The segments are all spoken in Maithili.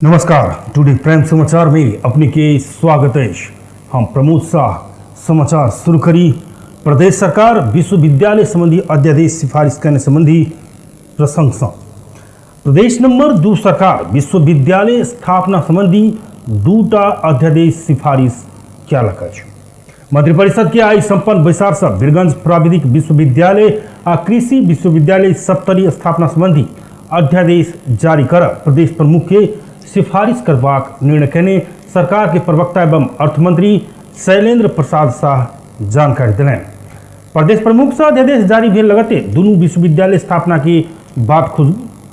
नमस्कार, टुडे प्राइम समाचार में अपने के स्वागत है। हम प्रमोद शाह। समाचार शुरू करी। प्रदेश सरकार विश्वविद्यालय संबंधी अध्यादेश सिफारिश करने संबंधी प्रसंग सँ प्रदेश नंबर 2 सरकार विश्वविद्यालय स्थापना संबंधी दूटा अध्यादेश सिफारिश कयलक अछि। मंत्रिपरिषद के आई संपन्न बैसार से वीरगंज प्राविधिक विश्वविद्यालय आ कृषि विश्वविद्यालय सप्तरी स्थापना संबंधी अध्यादेश जारी कर प्रदेश प्रमुख के सिफारिश करबाक निर्णय केने सरकार के प्रवक्ता एवं अर्थमंत्री शैलेंद्र प्रसाद शाह जानकारी देलनि। प्रदेश प्रमुख से अध्यादेश जारी भेल लगते दुनू विश्वविद्यालय स्थापना के बात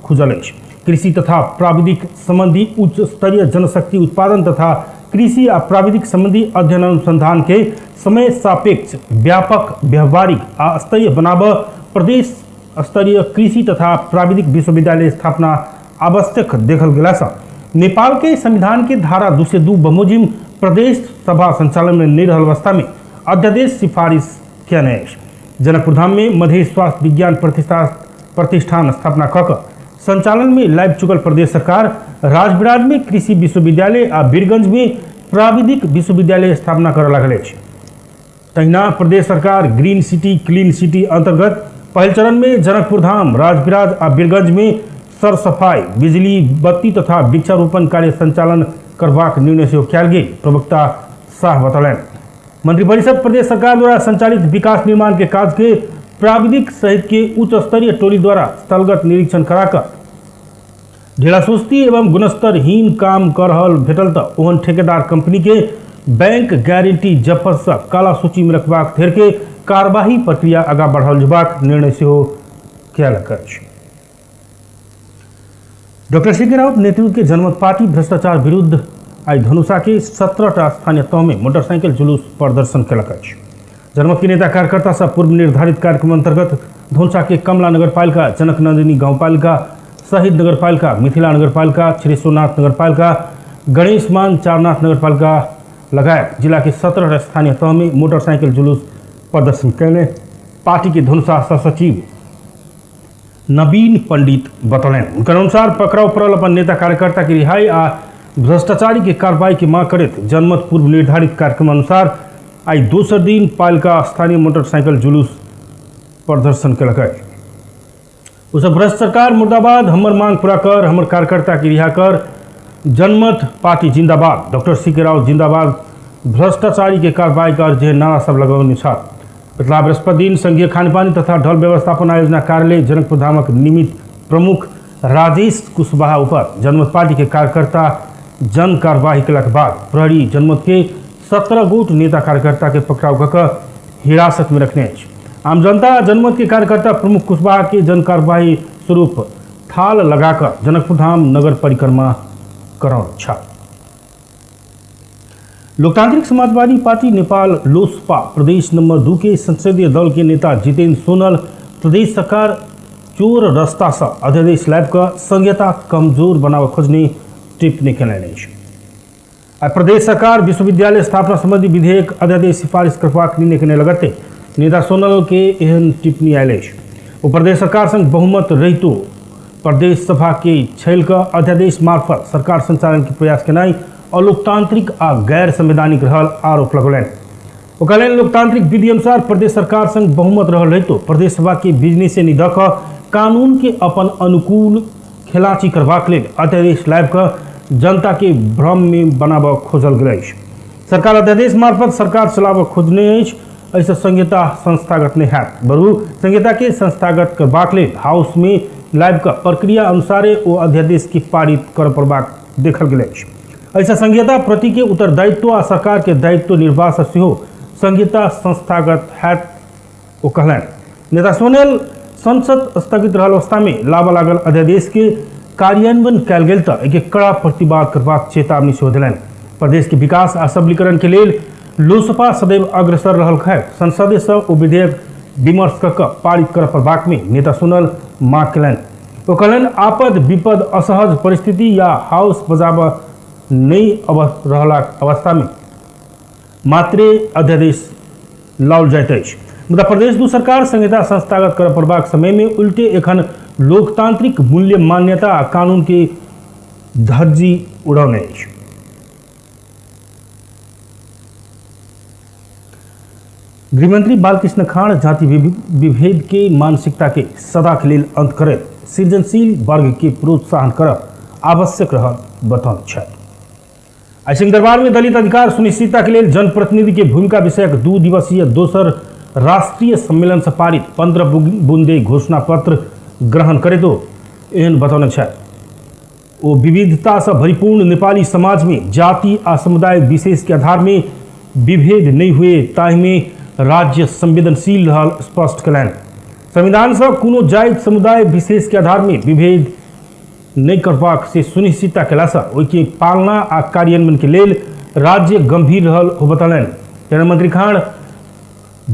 खुजल अछि। कृषि तथा प्राविधिक संबंधी उच्च स्तरीय जनशक्ति उत्पादन तथा कृषि आ प्राविधिक संबंधी अध्ययन अनुसंधान के समय सापेक्ष व्यापक व्यवहारिक आ स्तरीय बनाब प्रदेश स्तरीय कृषि तथा प्राविधिक विश्वविद्यालय स्थापना आवश्यक देखल गेला सँ नेपाल के संविधान के धारा 202 बमोजिम प्रदेश सभा संचालन में नहीं रहल अवस्था में अध्यादेश सिफारिश कयने अछि। जनकपुरधाम में मधेश स्वास्थ्य विज्ञान प्रतिष्ठान स्थापना कऽ कऽ संचालन में लाबि चुकल प्रदेश सरकार राजविराज में कृषि विश्वविद्यालय आ वीरगंज में प्राविधिक विश्वविद्यालय स्थापना करऽ लागल अछि। तहिना प्रदेश सरकार ग्रीन सिटी क्लीन सिटी अंतर्गत पहिल चरण में जनकपुरधाम, राजविराज आ वीरगंज में सरसफाई, बिजली बत्ती तथा वृक्षारोपण कार्य संचालन करबाक निर्णय सेहो कयल गेल प्रवक्ता शाह बतौलनि। मंत्रिपरिषद प्रदेश सरकार द्वारा संचालित विकास निर्माण के काज के प्राविधिक सहित के उच्च स्तरीय टोली द्वारा स्थलगत निरीक्षण कराकर ढिलासुस्ती एवं गुणस्तरहीन काम कर रहल भेटल त ओहन ठेकेदार कंपनी के बैंक गारंटी जफत सँ काला सूची में रखबाक धरि के कार्यवाही प्रक्रिया आगाँ बढ़ाओल जेबाक निर्णय सेहो कयलक अछि। डॉक्टर सी के राउत नेतृत्व के जनमत पार्टी भ्रष्टाचार विरुद्ध आई धनुषा के 17टा स्थानीय तह में मोटरसाइकिल जुलूस प्रदर्शन कयलक अछि। जनमत के नेता कार्यकर्ता सब पूर्व निर्धारित कार्यक्रम अंतर्गत धनुषा के कमला नगरपालिका, जनक नंदिनी गांवपालिका, शहीद नगरपालिका, मिथिला नगरपालिका, श्रीसोनाथ नगरपालिका, गणेशमान चारनाथ नगरपालिका लगायत जिला के 17 स्थानीय तह में मोटरसाइकिल जुलूस प्रदर्शन कयने पार्टी के धनुषा सचिव नवीन पंडित बतौलनि। हुनकर अनुसार पकड़ाव पड़ल अपन नेता कार्यकर्ता के रिहाई आ भ्रष्टाचारी के कार्रवाई के मांग करैत जनमत पूर्व निर्धारित कार्यक्रम अनुसार आई दोसर दिन पालिका स्थानीय मोटरसाइकिल जुलूस प्रदर्शन कयलक अछि। ओ सब भ्रष्ट सरकार मुर्दाबाद, हमर मांग पूरा कर, हमर कार्यकर्ता के रिहा कर, जनमत पार्टी जिंदाबाद, डॉक्टर सी के राउत जिंदाबाद, भ्रष्टाचारी के कार्रवाई कर जे नारा सब लगौने छल। पिछला बृहस्पति दिन संघीय खानपानी तथा ढल व्यवस्थापन आयोजना कार्यालय जनकपुर धामक निमित्त प्रमुख राजेश कुशवाहा ऊपर जनमत पार्टी के कार्यकर्ता जन कार्यवाही कयलाक बाद प्रहरी जनमत के 17 गोट नेता कार्यकर्ता के पकड़ाव कऽ कऽ हिरासत में रखने अछि। आम जनता आ जनमत के कार्यकर्ता प्रमुख कुशवाहा के जन कार्यवाही स्वरूप थाल लगाकर जनकपुर धाम नगर परिक्रमा करौने छल। लोकतांत्रिक समाजवादी पार्टी नेपाल लोसपा प्रदेश नंबर 2 के संसदीय दल के नेता जितेंद्र सोनल प्रदेश सरकार चोर रास्ता से अध्यादेश लाबि कऽ संघीयता कमजोर बनाबऽ खोजने टिप्पणी कयलनि अछि। आ प्रदेश सरकार विश्वविद्यालय स्थापना संबंधी विधेयक अध्यादेश सिफारिश करबाक निर्णय केने लगते नेता सोनल के एहन टिप्पणी आयल अछि। ओ प्रदेश सरकार संग बहुमत रहितो प्रदेश सभा के छलि कऽ अध्यादेश मार्फत सरकार संचालन के प्रयास केनाइ अलोकतांत्रिक आ गैर संवैधानिक रहल आरोप लगौलनि। ओ कहलनि लोकतांत्रिक विधि अनुसार प्रदेश सरकार संग बहुमत रहल रहितो प्रदेश सभा के बिजनेसे नहि दऽ कऽ कानून के अपन अनुकूल खेलाची करबाक लेल अध्यादेश लाबि कऽ जनता के भ्रम में बनाबऽ खोजल गेल अछि। सरकार अध्यादेश मार्फत सरकार चलाबऽ खोजने अछि, एहिसँ संहिता संस्थागत नहि हैत, बरु संहिता के संस्थागत करबाक लेल हाउस में लाबि कऽ प्रक्रिया अनुसारे ओ अध्यादेश के पारित करऽ पड़बाक देखल गेल अछि। एहिसँ संहिता प्रति के उत्तरदायित्व आ सरकार के दायित्व निर्वाह से सेहो संहिता संस्थागत हैत, ओ कहलनि। नेता सोनेल संसद स्थगित रहल अवस्था में लाबऽ लागल अध्यादेश के कार्यान्वयन कयल गेल तऽ एहिके कड़ा प्रतिवाद करबाक चेतावनी सेहो देलनि। प्रदेश के विकास आ सबलीकरण के लेल लोसपा सदैव अग्रसर रहल खैर संसदे से ओ विधेयक विमर्श कऽ कऽ पारित करऽ पड़बाक में नेता सोनल मांग कयलनि। ओ कहलनि आपद विपद असहज परिस्थिति या हाउस बजाबऽ नहि रहलाक अवस्था में मात्रे अध्यादेश लाओल जाइत अछि, मुदा प्रदेश 2 सरकार संहिता संस्थागत करऽ पड़बाक समय में उल्टे एखन लोकतांत्रिक मूल्य मान्यता आ कानून के धज्जी उडौने अछि। गृहमंत्री बालकृष्ण खाँड जाति विभेद के मानसिकता के सदा के लेल अंत करैत सृजनशील वर्ग के प्रोत्साहन करब आवश्यक रहल बतौने छथि। आइ सिंहदरबार में दलित अधिकार सुनिश्चितता के लेल जनप्रतिनिधि के भूमिका विषयक 2 दिवसीय दोसर राष्ट्रीय सम्मेलन से पारित 15 बुंदे घोषणा पत्र ग्रहण करैत ओ एहन बतौने छथि। ओ विविधता से भरिपूर्ण नेपाली समाज में जाति आ समुदाय विशेष के आधार में विभेद नहीं हुए ताहि में राज्य संवेदनशील रहल स्पष्ट कयलनि। संविधान से कोनो जाति समुदाय विशेष के आधार में विभेद नहीं करबाक से सुनिश्चितता कयलासँ ओहिके पालना आ कार्यान्वयन के लेल राज्य गंभीर रहल ओ बतौलनि। प्रधानमंत्री खाँड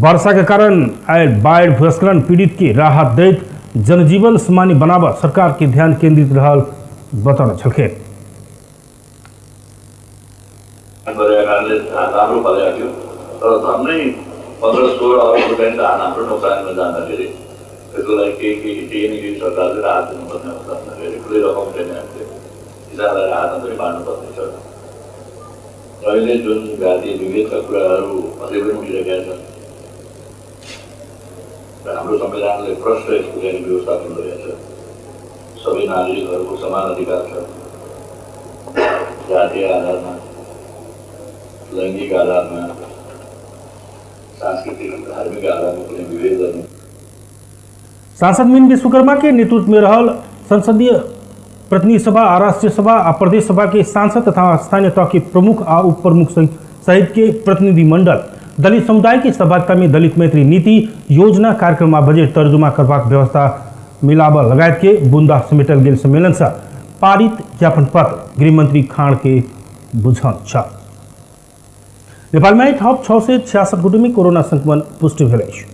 वर्षा के कारण आयल बाढ़ि भूस्खलन पीड़ित के राहत दैत जनजीवन सामान्य बनाबऽ सरकार के ध्यान केंद्रित रहल बतौने छलखिन। कारणले धान राम्रो फलेको थियो तर झन्डै 15-16 अरब रुपियाँ धान हाम्रो नोक्सानीमा जाँदाखेरि त्यसको लागि केही केही केही न केही सरकारले राहत दिनुपर्ने हुन्छ भन्दाखेरि ठुलै रकम चाहिँ हामीले किसानलाई राहत पनि बाँड्नुपर्ने छ। अहिले जुन जातीय विभेदका कुराहरू अझै पनि उठिरहेका छन् र हाम्रो संविधानले प्रष्ट यसको चाहिँ व्यवस्थापन गरेको छ। सबै नागरिकहरूको समान अधिकार छ, जातीय आधारमा, लैङ्गिक आधारमा, सांस्कृतिक धार्मिक आधारमा कुनै विभेद गर्नु। सांसद मीन विश्वकर्मा के नेतृत्व में रहल संसदीय प्रतिनिधि सभा आ राष्ट्रीय सभा आ प्रदेश सभा के सांसद तथा स्थानीय तह के प्रमुख आ उप प्रमुख सहित के प्रतिनिधि मंडल दलित समुदाय के सहभागिता में दलित मैत्री नीति योजना कार्यक्रम आ बजट तर्जुमा करबाक व्यवस्था मिलाबऽ लगायत के बुंदा समेटल गेल सम्मेलन से पारित ज्ञापन पत्र गृहमंत्री खाँड के बुझल छल। नेपाल में थप 666 गोटे में कोरोना संक्रमण पुष्टि भेल अछि।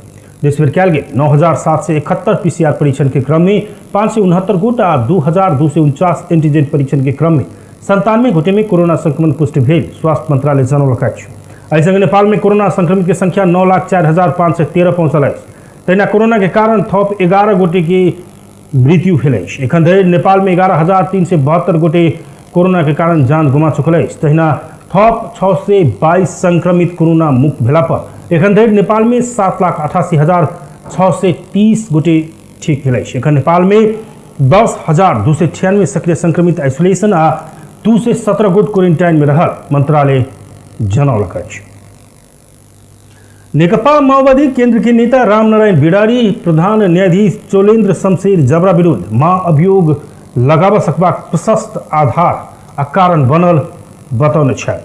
देशभरि कयल गेल 9771 पीसीआर परीक्षण के क्रम में 569 गोट आ 2249 एंटीजन परीक्षण के क्रम में 97 गोटे में कोरोना संक्रमण पुष्टि भेल स्वास्थ्य मंत्रालय जनौलक अछि। एहि संगे नेपाल में कोरोना संक्रमित के संख्या 9,04,513 पहुंचल अछि। तहिना कोरोना के कारण थप 11 गोटे के मृत्यु भेल अछि। एखन धरि नेपाल में 11,372 गोटे कोरोना के कारण जान गुमा चुकल अछि। तहिना थप 622 संक्रमित कोरोना मुक्त भेला पर एखन धरि नेपाल में 7,88,630 गोटे ठीक भेल अछि। एखन नेपाल में 10,296 सक्रिय संक्रमित आइसोलेशन आ 217 गोट क्वारेंटाइन में रहल मंत्रालय जनौलक अछि। नेकपा माओवादी केंद्र के नेता रामनारायण बिरारी प्रधान न्यायाधीश चोलेन्द्र शमशेर जबरा विरुद्ध महाअभियोग लगाबऽ सकबाक प्रशस्त आधार आ कारण बनल बतौने छथि।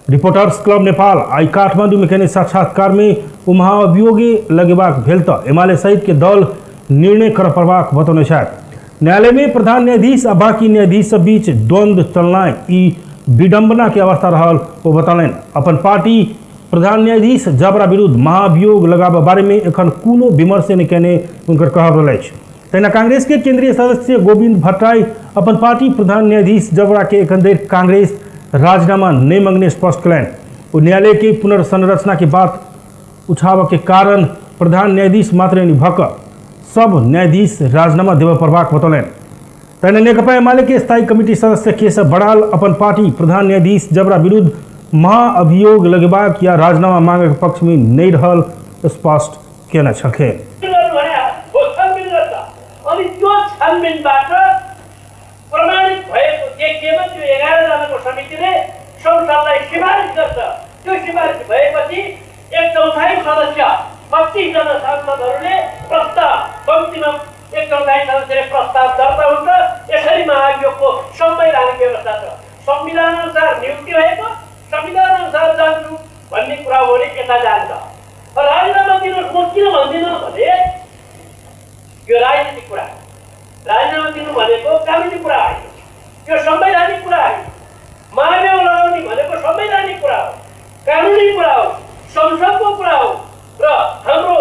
रिपोर्टर्स क्लब नेपाल आइ काठमांडू में केने साक्षात्कार में ओ महाअभियोगे लगेबाक भेल तऽ एमाले सहित के दल निर्णय करऽ पड़बाक बतौने छथि। न्यायालय में प्रधान न्यायाधीश आ बाकी न्यायाधीश सब बीच द्वंद्व चलनाइ ई विडंबना के अवस्था रहल ओ बतौलनि। अपन पार्टी प्रधान न्यायाधीश जबरा विरुद्ध महाअभियोग लगाबऽ बारे में एखन कोनो विमर्श नहि केने हुनकर कहब रहल अछि। तहिना कांग्रेस के केंद्रीय सदस्य गोविंद भट्टराई अपन पार्टी प्रधान न्यायाधीश जबरा के एखन धरि कांग्रेस राजीनामा नहि मंगने स्पष्ट कयलनि। ओ न्यायालय के पुनर्संरचना के बात उठाबऽ के कारण प्रधान न्यायाधीश मात्र नहि भऽ कऽ सब न्यायाधीश राजीनामा देबऽ पड़बाक बतौलनि। तहिना नेकपा एमाले के स्थायी कमिटी सदस्य केशव बड़ाल अपन पार्टी प्रधान न्यायाधीश जबरा विरुद्ध महाअभियोग लगेबाक या राजीनामा मांगक पक्ष में नहि रहल स्पष्ट केने छलखिन। अनि त्यो छानबिनबाट प्रमाणित भएको देखिएमा त्यो 11 जनाको समितिले संसदलाई सिफारिस गर्छ। त्यो सिफारिस भएपछि 1/4 सदस्य 25 जना सांसदहरूले प्रस्ताव कम्तीमा 1/4 सदस्यले प्रस्ताव दर्ता हुन्छ। यसरी महाअभियोगको संवैधानिक व्यवस्था छ। संविधान अनुसार नियुक्ति भएको संविधान अनुसार जान्छु भन्ने कुरा हो भने यता जान्छ। राजीनामा दिनुहोस् म किन भन्दिनँ भने यो राजनीतिक कुरा, राजीनामा दिनु भनेको कानुनी कुरा होइन, यो संवैधानिक कुरा होइन। महाभियोग लगाउने भनेको संवैधानिक कुरा हो, कानुनी कुरा हो, संसदको कुरा हो र हाम्रो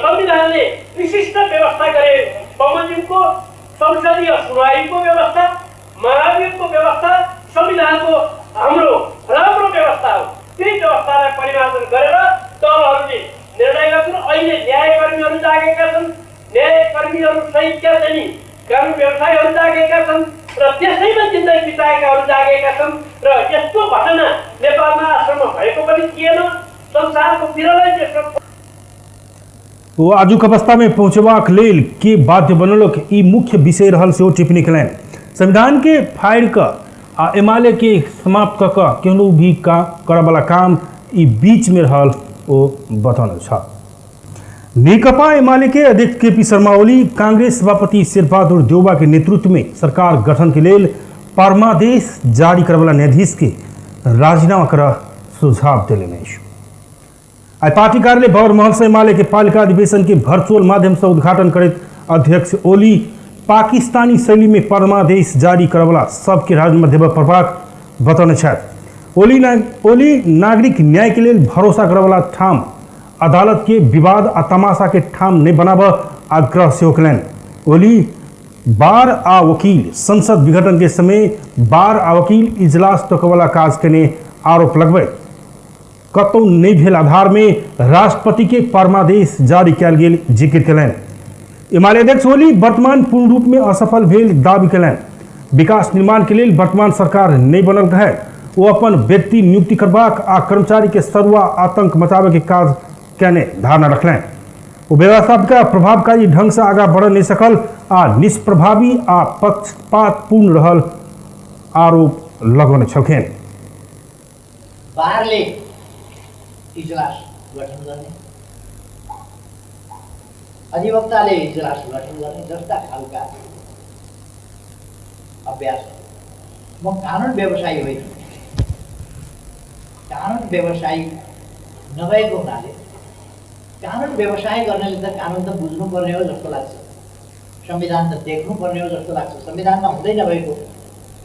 संविधानले विशिष्ट व्यवस्था गरे बमोजिमको संसदीय सुनवाईको व्यवस्था, महाभियोगको व्यवस्था संविधानको हाम्रो राम्रो व्यवस्था हो। त्यही व्यवस्थालाई परिमार्जन गरेर दलहरूले निर्णय गर्छन्। अहिले न्यायकर्मीहरू जागेका छन्, न्यायकर्मीहरू सहितका चाहिँ कानुन व्यवसायीहरू जागेका छन् र त्यसैमा जिन्दगी बिताएकाहरू जागेका छन्। र यस्तो घटना नेपालमा आजसम्म भएको पनि थिएन, संसारको विरलै देशमा। ओ आजुक अवस्था में पहुंचबाक लेल के बाध्य बनलक ई मुख्य विषय रहल सेहो टिप्पणी कयलनि। संविधान के फाड़ि कऽ आ एमाले के समाप्त कऽ कऽ केहनो भी काम करऽवला काम ई बीच में रहल ओ बतौने छल। नेकपा एमाले के अध्यक्ष केपी शर्मा ओली कांग्रेस सभापति शेरबहादुर देउबा के नेतृत्व में सरकार गठन के लेल परमादेश जारी करवला न्यायाधीश के राजीनामा कर सुझाव देलनि अछि। आइ पार्टी कार्यालय बौर से एमाले के पालिका अधिवेशन के वर्चुअल माध्यम से उद्घाटन करैत अध्यक्ष ओली पाकिस्तानी शैली में परमादेश जारी करवला सबके राजीनामा देबय पड़बाक बतौने छथि। ओली नागरिक न्याय के लेल भरोसा करवला ठाम अदालत के विवाद आ तमाशा के ठाम नहीं बनाबऽ आग्रह सेहो कयलनि। ओली बार आ वकील संसद विघटन के समय बार आ वकील इजलास तोकवला काज केने आरोप लगबैत कतौ नहि भेल आधार में राष्ट्रपति के परमादेश जारी कयल गेल जिक्र कयलनि। एमाले अध्यक्ष ओली वर्तमान पूर्ण रूप में असफल भेल दावी कयलनि। विकास निर्माण के लेल वर्तमान सरकार नहीं बनल है, ओ अपन व्यक्ति नियुक्ति करबाक आ कर्मचारी के सरुआ आतंक मचाबे के काज कयने धारणा रखलनि। ओ व्यवस्थापिका प्रभावकारी ढंग से आगा बढ़ नहीं सकल आ निष्प्रभावी आ पक्षपातपूर्ण रहल आरोप लगौने छलखिन। बारले इजलास गठन गर्ने, अधिवक्ताले इजलास गठन गर्ने जस्ता खालका अभ्यास। म कानुन व्यवसायी होइन, कानुन व्यवसायी नभएको हुनाले कानुन व्यवसाय गर्नेले त कानुन त बुझ्नुपर्ने हो जस्तो लाग्छ, संविधान त देख्नुपर्ने हो जस्तो लाग्छ। संविधानमा हुँदै नभएको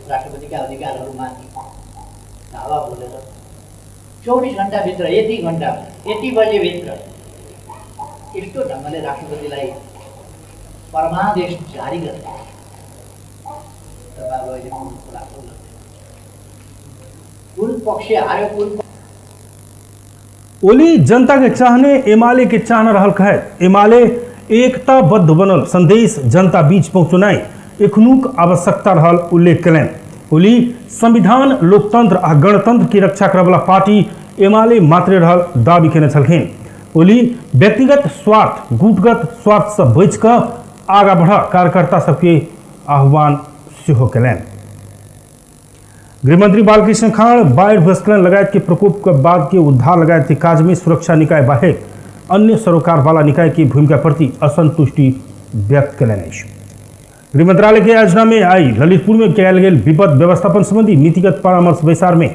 राष्ट्रपतिका अधिकारहरूमाथि धावा बोलेर 24 घन्टाभित्र, यति घन्टा यति बजेभित्र यस्तो ढङ्गले राष्ट्रपतिलाई परमादेश जारी गर्ने तपाईँहरू अहिले खुलासो गर्दै कुन पक्ष हार्यो कुन। ओली जनता के चाहने एमाले के चाहना रहल कहैत एमाले एकताबद्ध बनल संदेश जनता बीच पहुँचनाइ एखनुक आवश्यकता रहल उल्लेख कयलनि। ओली संविधान, लोकतंत्र आ गणतंत्र की रक्षा करवला पार्टी एमाले मात्रे रहल दावी केने छलखिन। ओली व्यक्तिगत स्वार्थ, गुटगत स्वार्थ से बचि कऽ आगा बढ़ कार्यकर्ता सबके आह्वान सेहो कयलनि। गृहमंत्री बालकृष्ण खाड़ बाढ़ि भूस्खलन लगायत के प्रकोप के बाद के उद्धार लगायत के काज में सुरक्षा निकाय बाहेक अन्य सरोकार वाला निकाय की भूमिका प्रति असंतुष्टि व्यक्त कयलनि अछि। गृह मंत्रालय के आयोजना में आई ललितपुर में कयल गेल विपद व्यवस्थापन संबंधी नीतिगत परामर्श बैसार में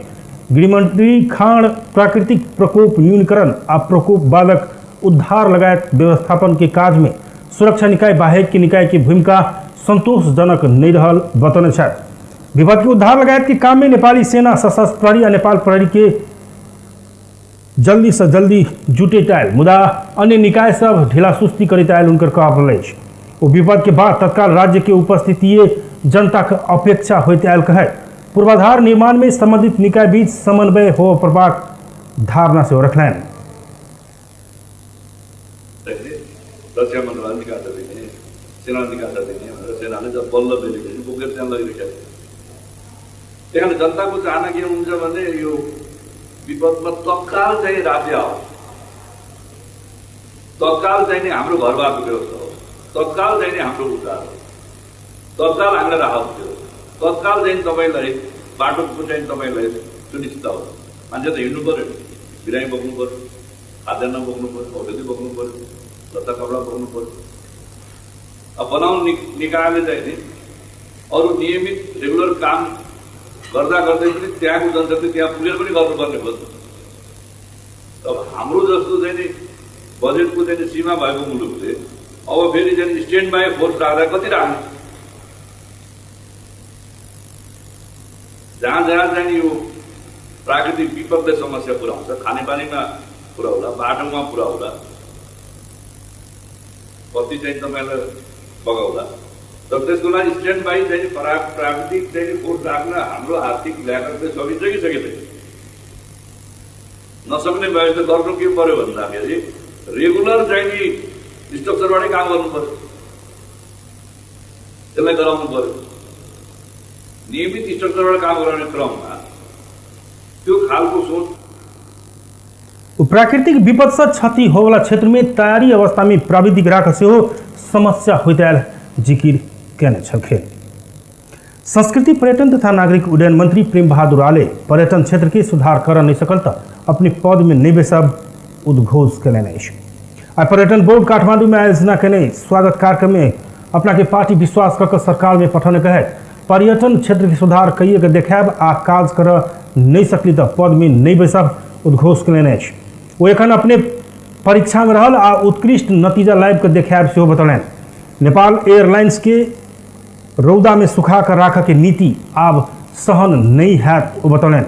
गृहमंत्री खाड़ प्राकृतिक प्रकोप न्यूनीकरण आ प्रकोप बादक उद्धार लगायत व्यवस्थापन के काज में सुरक्षा निकाय बाहेक के निकाय की भूमिका संतोषजनक नहीं रहल बतौने छथि। विपद के उद्धार लगायत के काम में नेपाली सेना, सशस्त्र प्रहरी आ नेपाल प्रहरी के जल्दी से जल्दी जुटैत आयल, मुदा अन्य निकाय सब ढिला सुस्ती करैत आयल हुनकर कहब अछि। ओ विपद के बाद तत्काल राज्य के उपस्थिति जनता के अपेक्षा होइत आयल कहैत पूर्वाधार निर्माण में संबंधित निकाय बीच समन्वय होबय पड़बाक धारणा सेहो रखलनि। रक्षा मन्त्रालय निकाल्छ दिने, सेना निकाल्छ दिने भनेर सेनाले जब बल्ल बेलेपछि बोकेर त्यहाँ लगिरहेको छ। त्यही कारण जनताको चाहना के हुन्छ भने यो विपदमा तत्काल चाहिँ राज्य आओस्, तत्काल चाहिँ नि हाम्रो घरबारको व्यवस्था होस्, तत्काल चाहिँ नि हाम्रो उद्धार होस्, तत्काल हामीलाई राहत दियोस्, तत्काल चाहिँ तपाईँलाई बाटोको चाहिँ तपाईँलाई सुनिश्चित होस्। मान्छे त हिँड्नु पर्यो, बिरामी बोक्नु पर्यो, खाद्यान्न बोक्नु पर्यो, औषधि बोक्नु पर्यो, लत्ता कपडा बोक्नु पर्यो। अब बनाउनु निकायले चाहिँ नि अरू नियमित रेगुलर काम गर्दा गर्दै पनि त्यहाँको जनशक्ति त्यहाँ पुगेर पनि गर्नुपर्ने भयो। अब हाम्रो जस्तो चाहिँ नि बजेटको चाहिँ सीमा भएको मुलुकले अब फेरि चाहिँ स्ट्यान्ड बाई फोर्स राख्दा कति राख्ने? जहाँ जहाँ चाहिँ यो प्राकृतिक विपदले समस्या पुऱ्याउँछ, खानेपानीमा पुऱ्याउला, बाटोमा पुऱ्याउला, कति चाहिँ तपाईँलाई बगाउला, तर त्यसको लागि स्ट्यान्ड बाई चाहिँ प्राकृतिक चाहिँ फोर्स राख्न हाम्रो आर्थिक ल्याकतले सकिन्छ कि सकिँदैन? नसक्ने भए त गर्नु के पर्यो भन्दाखेरि रेगुलर चाहिँ नि स्ट्रक्चरबाटै काम गर्नु पर्यो, त्यसलाई गराउनु पर्यो। नियमित स्ट्रक्चरबाट काम गराउने क्रममा त्यो खालको सोच। प्राकृतिक विपद से क्षति होवला क्षेत्र में तैयारी अवस्था में प्राविधिक राख सेहो समस्या होइत आयल जिकिर केने छलखिन। संस्कृति, पर्यटन तथा नागरिक उड्डयन मंत्री प्रेम बहादुर आले पर्यटन क्षेत्र के सुधार कर नहीं सकल त अपने पद में नहीं बैसब उद्घोष कयलनि अछि। आ पर्यटन बोर्ड काठमांडू में आयोजना केने स्वागत कार्यक्रम में अपना के पार्टी विश्वास कऽ सरकार में पठौने कहैत पर्यटन क्षेत्र के सुधार कइए के देखायब आ काज कर नहीं सकली त पद में नहीं बैसब उद्घोष कयलनि अछि। ओ एखन अपने परीक्षा में रहल आ उत्कृष्ट नतीजा लाबि कऽ देखायब सेहो बतौलनि। नेपाल एयरलाइंस के रौदा में सुखा कर राखऽ के नीति आब सहन नहीं हैत ओ बतौलनि।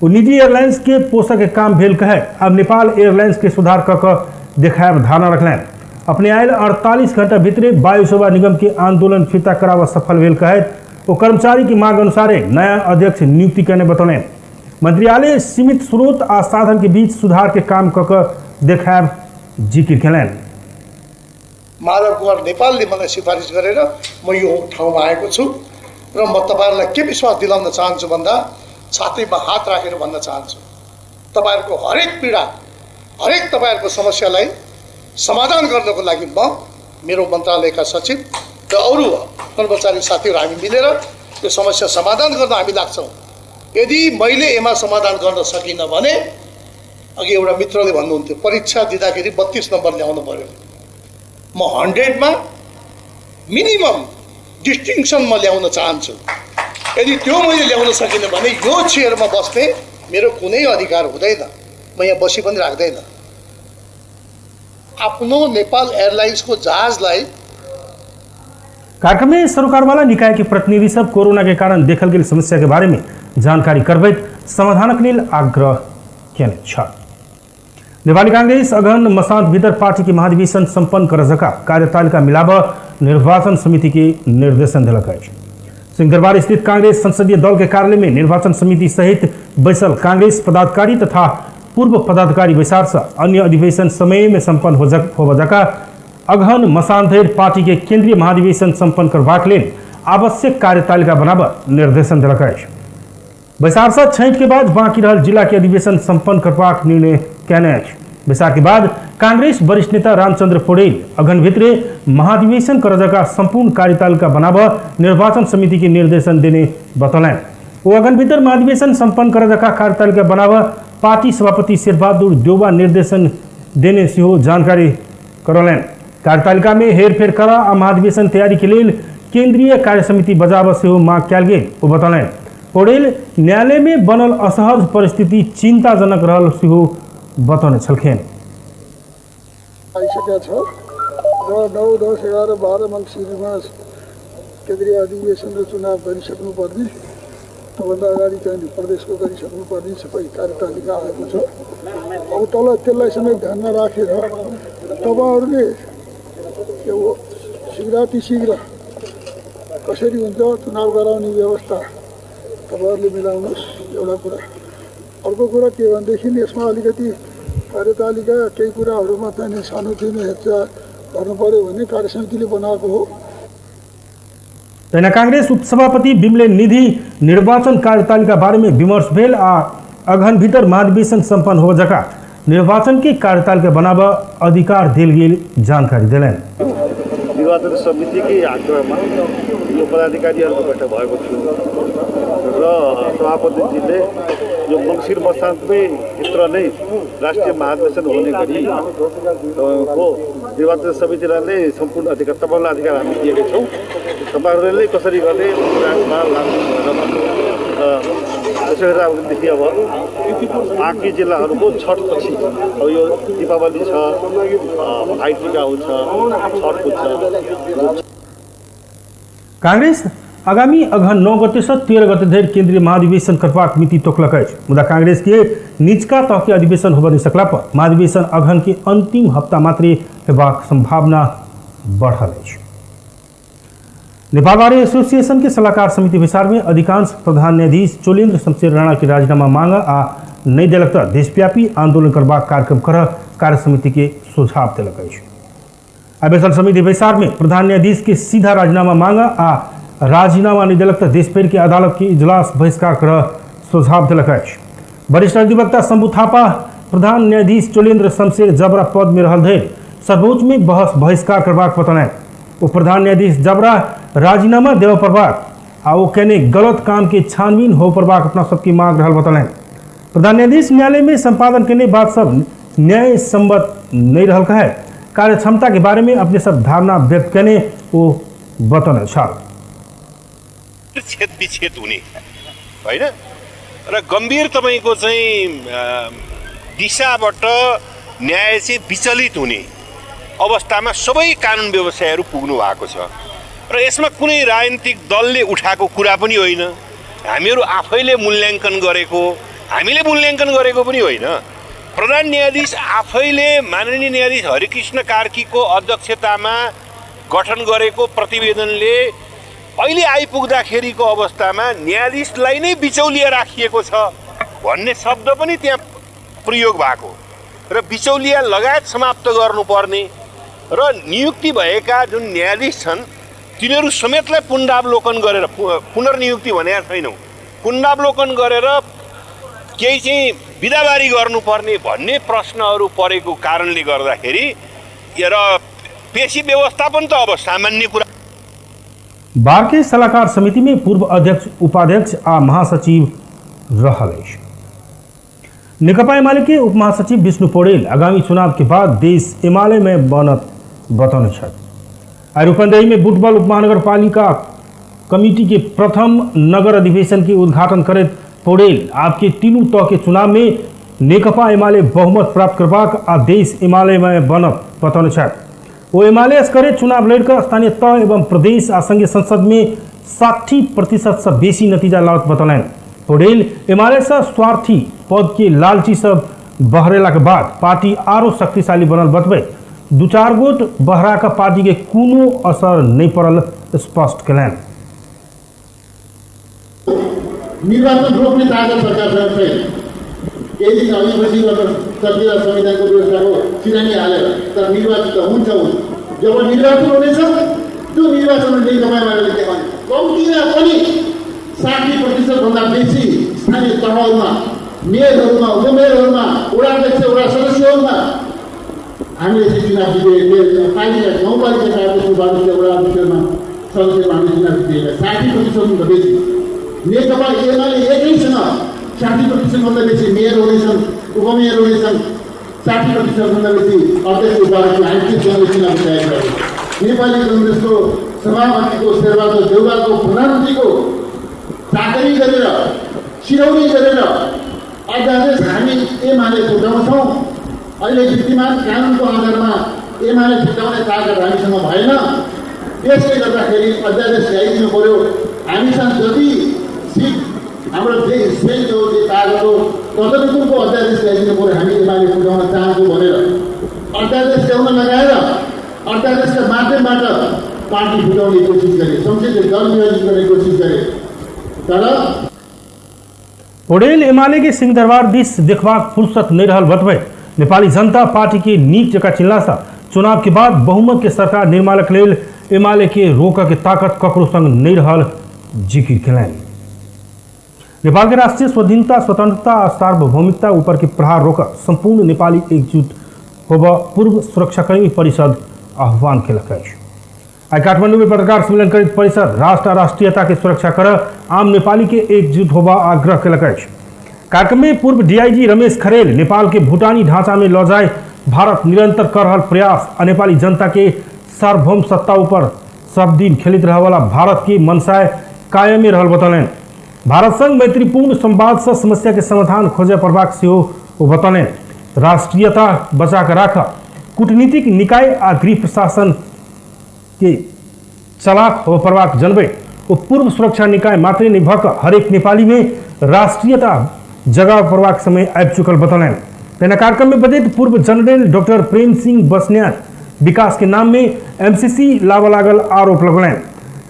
ओ निजी एयरलाइंस के पोषक के काम भेल कहैत आब नेपाल एयरलाइंस के सुधार कऽ कऽ देखायब धारणा रखलनि। अपने आयल 48 घंटा भीतरे वायु सेवा निगम के आंदोलन फिर्ता कराबऽ सफल भेल कहैत ओ कर्मचारी के मांग अनुसारे नया अध्यक्ष नियुक्ति कयने बतौलनि। मंत्रालय सीमित स्रोत आ साधन के बीच सुधार के काम कऽ कऽ देखायब जिकिर केलनि। माधव कुमार नेपालले मलाई सिफारिस गरेर म यो ठाउँमा आएको छु र म तपाईहरुलाई के विश्वास दिलाउन चाहन्छु भन्दा छातीमा हात राखेर भन्न चाहन्छु, तपाईहरुको हरेक पीडा, हरेक तपाईहरुको समस्यालाई समाधान गर्नको लागि म, मेरो मन्त्रालयका सचिव र अरू कर्मचारी साथीहरू हामी मिलेर यो समस्या समाधान गर्न हामी लाग्छौँ। यदि मैले यसमा समाधान गर्न सकिनँ भने, अघि एउटा मित्रले भन्नुहुन्थ्यो परीक्षा दिँदाखेरि 32 नम्बर ल्याउनु पर्यो, म 100मा मिनिमम डिस्टिङसन म ल्याउन चाहन्छु। यदि त्यो मैले ल्याउन सकिनँ भने यो चेयरमा बस्ने मेरो कुनै अधिकार हुँदैन, म यहाँ बसी पनि राख्दैन। आफ्नो नेपाल एयरलाइन्सको जहाजलाई कार्यक्रम में सरोकारवाला निकाय के प्रतिनिधि सब कोरोना के कारण देखल गेल समस्या के बारे में जानकारी करबैत समाधानक लेल आग्रह केने छल। नेपाली कांग्रेस अगहन मसान्त भीतर पार्टी के महाधिवेशन संपन्न कर जका कार्यतालिका मिलाब निर्वाचन समिति के निर्देशन देलक अछि। सिंहदरबार स्थित कांग्रेस संसदीय दल के कार्यालय में निर्वाचन समिति सहित बैसल कांग्रेस पदाधिकारी तथा पूर्व पदाधिकारी बैसार से अन्य अधिवेशन समय में संपन्न होब जका अगहन मसान्त धरि पार्टी के केंद्रीय महाधिवेशन संपन्न करबाक लेल आवश्यक कार्यतालिका बनाब निर्देशन देलक अछि। बैसार से छठि के बाद बाकी रहल जिला के अधिवेशन संपन्न करबाक निर्णय केने अछि। बैसार के बाद कांग्रेस वरिष्ठ नेता रामचंद्र पौडेल अगहन भीतरे महाधिवेशन कर जका संपूर्ण कार्यतालिका बनाब निर्वाचन समिति के निर्देशन देने बतौलनि। ओ अगहन भीतर महाधिवेशन संपन्न कर जका कार्यतालिका बनाब पार्टी सभापति शेरबहादुर देउवा निर्देशन देने सेहो जानकारी करौलनि। कार्यतालिका में हेरफेर कर आ महाधिवेशन तैयारी के लेल केंद्रीय कार्य समिति बजाब सेहो मांग कयल गेल ओ बतौलनि। पौडेल न्यायालय में बनल असहज परिस्थिति चिंताजनक रहल सेहो बतौने छलखिन। आइसकेको छ र 9, 10, 11, 12 मङ्सिरमा केन्द्रीय अधिवेशन र चुनाव गरिसक्नुपर्ने, त्योभन्दा अगाडि चाहिँ प्रदेशको गरिसक्नुपर्ने सबै कार्यतालिका आएको छ। अब तल त्यसलाई समेत ध्यानमा राखेर तपाईँहरूले यो शीघ्रातिशीघ्र कसरी हुन्छ चुनाव गराउने व्यवस्था तपाईँहरूले मिलाउनुहोस्, एउटा कुरा। अर्को कुरा के भनेदेखि यसमा अलिकति कार्यतालिका केही कुराहरूमा चाहिँ सानोतिनो हेरचाह गर्नु पर्यो भने कार्यसमितिले बनाएको हो। तहिना कांग्रेस उपसभापति बिमले निधि निर्वाचन कार्यतालिका बारे में विमर्श भेल आ अगहन भीतर महाधिवेशन संपन्न हो जका निर्वाचन के कार्यतालिका बनाब अधिकार देल गेल जानकारी देलनि। निर्वाचन समितिकै आग्रहमा यो पदाधिकारीहरूको बैठक भएको थियो र सभापतिजीले यो मङ्सिर मसान्तमै भित्र नै राष्ट्रिय महाधिवेशन हुने गरी को निर्वाचन समितिलाई नै सम्पूर्ण अधिकार, तपाईँहरूलाई अधिकार हामी दिएकै छौँ, तपाईँहरूले कसरी गर्ने कुरामा लाग्नु र त्यसो गरेर अबदेखि अब बाँकी जिल्लाहरूको छठपछि अब यो दीपावली छ, भाइटिका आउँछ, छठ हुन्छ। कांग्रेस आगामी अगहन 9 गते से 13 गते धरि केंद्रीय महाधिवेशन करबाक मिति तोकलक अछि। मुदा कांग्रेस के निचका तह के अधिवेशन होबय नहि सकला पर महाधिवेशन अगहन के अंतिम हप्ता मात्रे हेबाक संभावना बढ़ल अछि। नेपाल बार एसोसिएशन के सलाहकार समिति बैसार में अधिकांश प्रधान न्यायाधीश चोलेन्द्र शमशेर राणा के राजीनामा मांग आ नहि देलक तऽ देशव्यापी आंदोलन करबाक कार्यक्रम कर कार्य समिति के सुझाव देलक अछि। आवेदन समिति बैसार में प्रधान न्यायाधीश के सीधा राजीनामा मांग आ राजीनामा नहि देलक तऽ देशभरि के अदालत के इजलास बहिष्कार कर सुझाव देलक अछि। वरिष्ठ अधिवक्ता शंभु थापा प्रधान न्यायाधीश चोलेन्द्र शमशेर जबरा पद में रहल धरि सर्वोच्च में बहस बहिष्कार करबाक बतौलनि। ओ प्रधान न्यायाधीश जबरा राजीनामा देबऽ पड़बाक आ ओ केने गलत काम के छानबीन हो पड़बाक अपना सबके मांग रहल बतौलनि। प्रधान न्यायाधीश न्यायालय में संपादन केने बात सब न्याय सम्मत नहीं रहल कहे कार्य क्षमता के बारे में अपने सब धारणा व्यक्त केने ओ बतौने छल। छेद विच्छेद हुने होइन र गम्भीर तपाईँको चाहिँ दिशाबाट न्याय चाहिँ विचलित हुने अवस्थामा सबै कानुन व्यवसायहरू पुग्नु भएको छ र यसमा कुनै राजनीतिक दलले उठाएको कुरा पनि होइन, हामीहरू आफैले मूल्याङ्कन गरेको, हामीले मूल्याङ्कन गरेको पनि होइन। प्रधान न्यायाधीश आफैले माननीय न्यायाधीश हरिकृष्ण कार्कीको अध्यक्षतामा गठन गरेको प्रतिवेदनले अहिले आइपुग्दाखेरिको अवस्थामा न्यायाधीशलाई नै बिचौलिया राखिएको छ भन्ने शब्द पनि त्यहाँ प्रयोग भएको र बिचौलिया लगायत समाप्त गर्नुपर्ने र नियुक्ति भएका जुन न्यायाधीश छन् तिनीहरू समेतलाई पुनरावलोकन गरेर पुनर्नियुक्ति भनेका छैनौँ, पुनरावलोकन गरेर केही चाहिँ बिदाबारी गर्नुपर्ने भन्ने प्रश्नहरू परेको कारणले गर्दाखेरि र पेशी व्यवस्थापन त अब सामान्य कुरा। बार के सलाहकार समिति में पूर्व अध्यक्ष, उपाध्यक्ष आ महासचिव रहल अछि। नेकपा एमाले के उप महासचिव विष्णु पौडेल आगामी चुनाव के बाद देश एमाले में बनत बतौने छथि। आइ रूपन्देही में बुटबल उपमहानगरपालिका कमिटी के प्रथम नगर अधिवेशन के उद्घाटन करैत पौडेल आपके तीनू तह के चुनाव में नेकपा एमाले बहुमत प्राप्त करबाक आ देश एमाले में बनत बतौने छथि। ओ एमाले असकरे चुनाव लड़िकऽ स्थानीय तह एवं प्रदेश आ संघीय संसद में 60% से बेसी नतीजा लाओत बतौलनि। पौडेल एमाले से स्वार्थी पद के लालची सब बहरेला के बाद पार्टी आरो शक्तिशाली बनल बतबैत दू चार गोट बहरा के पार्टी के कोनो असर नहीं पड़ल स्पष्ट कयलनि। निर्वाचन रोक्ने ताकत सरकारसँग छैन। केही दिन अघि सकिएर संविधानको व्यवस्थाको सिरानी हालेर तर निर्वाचन त हुन्छ हुन्छ। जब निर्वाचन हुनेछ त्यो निर्वाचनमा नेकपा एमाले देखाउने कम्तीमा पनि 60% भन्दा बेसी स्थानीय तहहरूमा, मेयरहरूमा, उपमेयरहरूमा, वडा अध्यक्ष, वडा सदस्यहरूमा हामीले चाहिँ चुनाव जिते। पालिका, गाउँपालिकाका अध्यक्ष, उपाध्यक्ष, वडा अध्यक्षहरूमा, सदस्यमा हामीले चुनाव जितेका 60% भन्दा बेसी। नेकपा एमाले एकैसँग 60% भन्दा बेसी मेयर हुनेछन्, उपमेयर हुनेछन्, 60% भन्दा बेसी अध्यक्ष, उपाध्यक्ष हामी के चुनाव तयारी गरेको। नेपाली कङ्ग्रेसको सभापतिको शेरबहादुर देउवाको प्रधानमन्त्रीको चाकरी गरेर, सिरौरी गरेर अध्यादेश हामी एमाले छुट्याउँछौँ। अहिले विद्यमान कानुनको आधारमा एमाले छुट्याउने ताकत हामीसँग भएन। त्यसले गर्दाखेरि अध्यादेश ल्याइदिनु पर्यो। हामीसँग जति सिट हाम्रो जे स्ट्रेन्थ हो, जे ताकत हो, तदनुकूलको अध्यादेश ल्याइदिनु पर्यो। हामी एमाले फुटाउन चाहन्छौँ भनेर अध्यादेश ल्याउन लगाएर अध्यादेशका माध्यमबाट पार्टी फुटाउने कोसिस गरे, संसदीय दल विभाजित गर्ने कोसिस गरे। तर पौडेल एमाले के सिंहदरबार दिस देखबाक फुर्सत नहीं रहल बतबैत नेपाली जनता पार्टी के नीक जकाँ चिन्हलासँ चुनाव के बाद बहुमत के सरकार निर्माणक लेल एमाले के रोकऽ के ताकत ककरो संग नहीं रहल जिकिर केलनि। नेपाल के राष्ट्रीय स्वाधीनता, स्वतंत्रता आ सार्वभौमिकता ऊपर के प्रहार रोक संपूर्ण नेपाली एकजुट होब पूर्व सुरक्षाकर्मी परिषद आह्वान केलक अछि। आइ काठमाडौँ में पत्रकार सम्मेलन करैत परिषद राष्ट्र आ राष्ट्रीयता के सुरक्षा कर आम नेपाली के एकजुट होबा आग्रह केलक अछि। कार्यक्रम में पूर्व डीआईजी रमेश खरेल नेपाल के भूटानी ढांचा में लऽ जाय भारत निरंतर कर रहल प्रयास आ नेपाली जनता के सार्वभौम सत्ता ऊपर सब दिन खेलित रहे वाला भारत के मनसाय कायमे रहल बतौलनि। भारत संग मैत्रीपूर्ण संवाद से समस्या के समाधान खोजय पड़बाक सेहो ओ बतौलनि। राष्ट्रीयता बचा कऽ राख कूटनीतिक निकाय आ गृह प्रशासन के चलाक होबय पड़बाक जनबैत ओ पूर्व सुरक्षा निकाय मात्रे नहि भऽ कऽ हरेक नेपाली में राष्ट्रीयता जगाव पड़बाक समय आबि चुकल बतौलनि। तहिना कार्यक्रम में बजैत पूर्व जनरल डॉक्टर प्रेम सिंह बस्नेत विकास के नाम में एमसीसी लाबऽ लागल आरोप लगौलनि।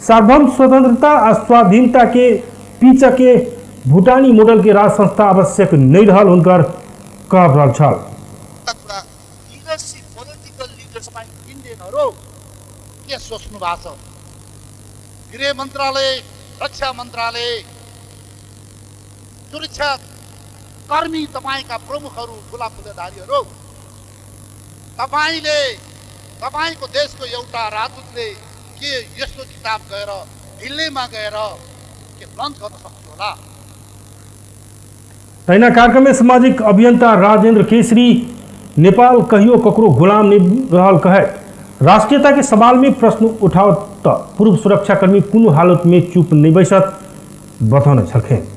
सार्वभौम स्वतंत्रता आ स्वाधीनता के पीछा के भूटानी मॉडल के राज संस्था आवश्यक नहीं रहल हुनकर कहब रहल छल। लिडरशिप, पोलिटिकल लिडरशिप इन्डियनहरू के सोच्नु भएको छ? गृह मन्त्रालय, रक्षा मन्त्रालय, सुरक्षा कर्मी तपाईँका प्रमुखहरू, ठुला ठुलाधारीहरू, तपाईँले तपाईँको देशको एउटा राजदूतले के यस्तो किताब गएर दिल्लीमा गएर के लन्च गर्न सक्छ होला? तहिना कार्यक्रम में सामाजिक अभियंता राजेंद्र केसरी नेपाल कहियो ककरो गुलाम नहीं रहल कहत राष्ट्रीयता के सवाल में प्रश्न उठाओ त पूर्व सुरक्षाकर्मी कोनो हालत में चुप नहीं बैसत बतौने छलखिन।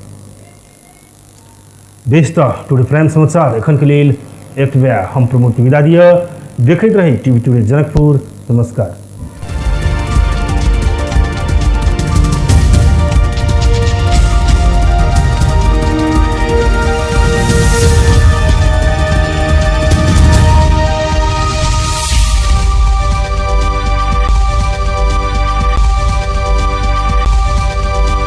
बेस त टुडे प्राइम समाचार एखन के लेल एतबे। हम प्रमोद विदा दिअ। देखैत रही टीवी टुडे जनकपुर। नमस्कार।